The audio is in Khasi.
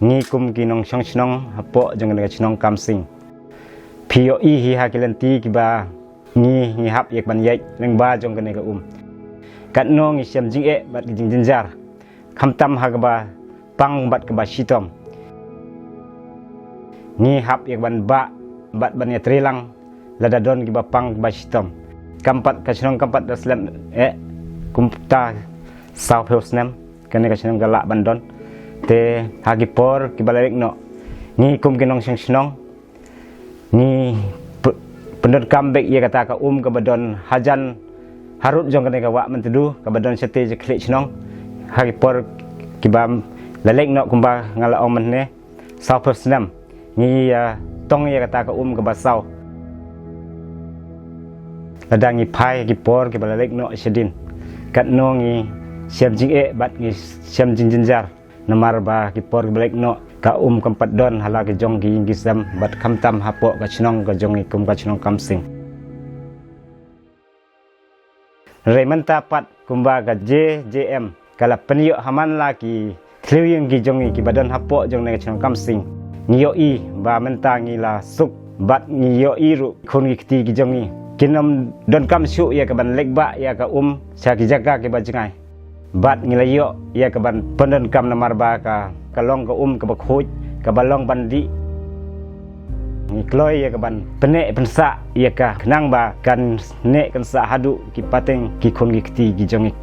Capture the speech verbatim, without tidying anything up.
Ngi kum ki nongshong shnong hapoh jong kane ka shnong Kamsing, phi ïohi hi ha ki lynti kiba ngi ngi hap ïa ka ban ïaid lyngba jong kane ka um. Katno ngi shem jingeh bad ki jingjynjar, khamtam ha kaba pang bad kaba shitom. Ngi hap ïa ka ban bah bad ban ïatrei lang lada don kiba pang ba shitom. Kam pat ka shnong kam pat da slem eh kumta sawphew snem kane ka shnong ka lah ban don. Te ha ki por kiba la leit noh, ngi kum ki nongshong shnong ngi p- pyndonkam beit ïa kata ka um kaba don hajan harud jong kane ka wah Myntdu kaba don shatei jong ka khlieh shnong. Ha ki por kiba la leit noh kumba nga la ong mynne, sawphew snem ngi ïa tong ïa kata ka um kaba saw. Lada ngi phai ha ki por kiba la leit noh shadien, katno ngi shem jingeh bad ngi shem jingjynjar. Namar ba ki por kiba leit noh ka um kam pat don ha la ki jong ki ïing ki sem bad khamtam hapoh ka shnong ka jong ngi kum ka shnong Kamsing. Hynrei mynta pat kumba ka J J M ka la pynïoh ha man la ki thliew ïing ki jong ngi kiba don hapoh jong kane ka shnong Kamsing, ngi ïohi ba mynta ngi la suk bad ngi ïohi ruh khun ki kti ki jong ngi kin ym donkam shuh ïa ka ban leit bah ïa ka um sha ki jaka kiba jngai. Bad ngi la ïoh ïa ka ban pyndonkam namar ba ka ka long ka um kaba khuid kaba long ban dih. Ngi kloi ïa ka ban pynneh pynsah ïa ka khnang ba kan neh kan sah haduh ki pateng ki khun ki kti ki jong ngi.